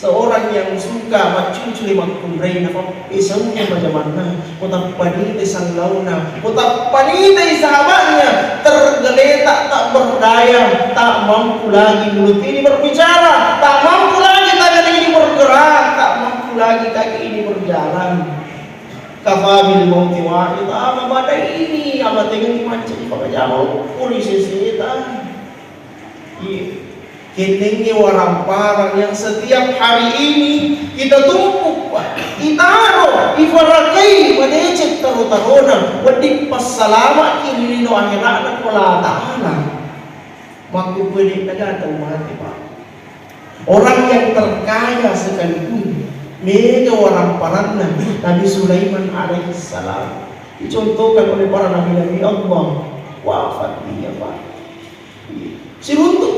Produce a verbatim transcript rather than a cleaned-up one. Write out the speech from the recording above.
Seorang yang suka maccuculi makkunraina, Pak, eh, saunna pajamanna, ko tappanita sallauna, ko tappanita sahabatnya, tergeletak, tak berdaya, tak mampu lagi mulut ini berbicara, tak mampu lagi tangan ini bergerak, tak mampu lagi kaki ini berjalan. Kafa bil mauti wa'idha, apa pada ini, apa tengen macam apa jawab polisi setan. Iya. Kennengnge waramparang yang setiap hari ini kita tumpuk, Pak. Itaro, ifarakai, madeceng taro-tarona, wedding passalama'ki ri lino akhera'na ko Allah Ta'ala. Makkukue de'na gaga tau mate, Pak. Orang yang terkaya sekalipun, mega waramparanna Nabi Sulaiman alaihissalam. Dicontohkan oleh para nabi-nabi Allah. Wafat dia, Pak. Siruntuk